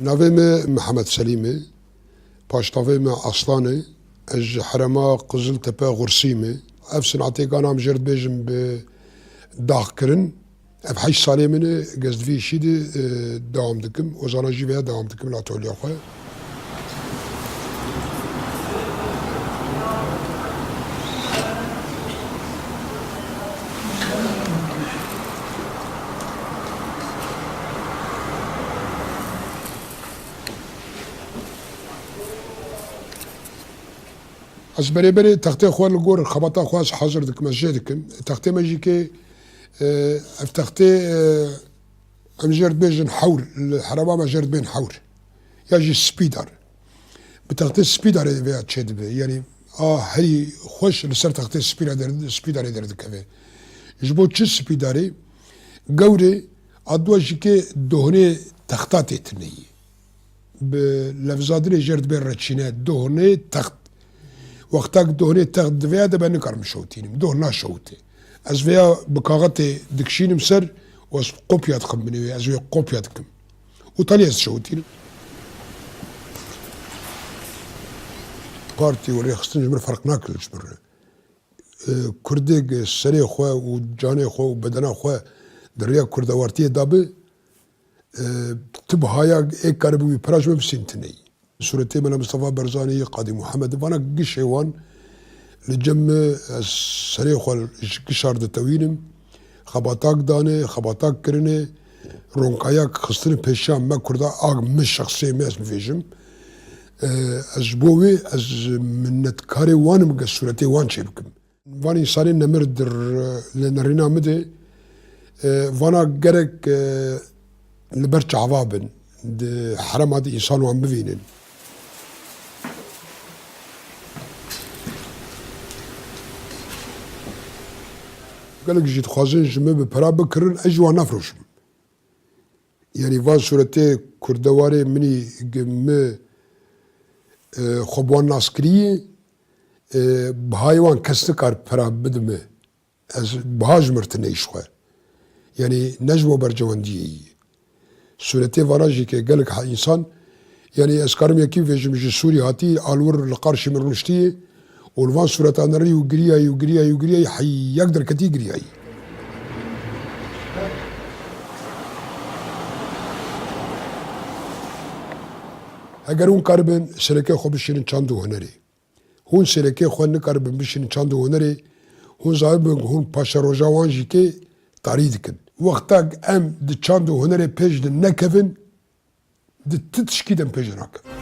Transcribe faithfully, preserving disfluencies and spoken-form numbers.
Navê me Mihemed Selîm e, paşnavê me Aslan e, ez ji herêma Qiziltepe Xursî me. Ev sinetê gana em jê re dibêjin bi daxkirin, ev heşt salê min e, ez di vî îşî de, e, dewam dikim, û zana jî vêya dewam dikim li atolya xwe. Ez berê berê textê xwe li gor xebata xwe ez hazir dikim, ez jê dikim. Textê me jî ke, e, ev textê, e, em jê re dibêjin hewr, li herêma me jê re dibên hewr. Ya jî spîdar. Bi textê spîdarê vêya çêdibe. Yanî a herî xweş li ser textê spîra der-, spîdarê derdikeve. Ji bo çi spîdarê? Gewrê a dua jî ke dohnê texta tê tune yî. Bi levzadinê jê re dibe reçîne, dohnê text. Wexta ku dohnê text di vêya de be, nikarim şewitînim. Doh naşewite. Ez vêya bi kaxetê dikişînim ser û ez kopya dixim binê wê. Ez wê kopya dikim. Û tenê ez dişewitînim. Partî û rêxistin ji min ferq nake ji min re. E, Kurdê serê xwe û canê xwe û bedena xwe di riya kurdewartiyê dabe, e, tu bi haya ê karibû wî pira ji min bisîn, tu neyî. Sûretê Mela Mistefa Barzanî, Qadî Muhemed, vana gişê wan li cem min, ez serê xwe ji gişar ditewînim. Xebatak dane, xebatak kirine, ronkayak xistine pêşiya me Kurda, a min şexsê me ez bivêjim. E, ez ji bo wê ez minnetkarê wan im, ge sûretê wan çêbikim. Van însanên nemir dir li nerîna min de, e, vana gerek, e, li ber çava bin, di herema de însan wan bivînin. Gelek jî dixwazin ji min bi pera bikirin, ez ji wan nafiroşim. Yanî van sûretê kurdewarê min î gi min, e, xwe bi wan nas kirî, e, bihayê wan kes nikar pera bide min. Ez biha ji min re tune yî ji xwe. Yanî ne ji bo bercewendiyê yî. Sûretê vana jî ke gelek ha însan, yanî ez karim yekî bivêjim, ji Sûrî hatî, a li wir li qarşî min rûniştî ye û li van sûretan de rî û giriyayî û giriyayî û giriyayî, heyek derketî giriyayî. Heger hûn karibin sereke xwe bişînin çand û hunerê. Hûn sereke xwe nikaribin bişînin çand û hunerê, hûn zayî bin ku hûn paşeroja wan jî kê tarî dikin. Wexta em di çand û hunerê pêş de nekevin, di ti tişkî de em pêş de nakevin.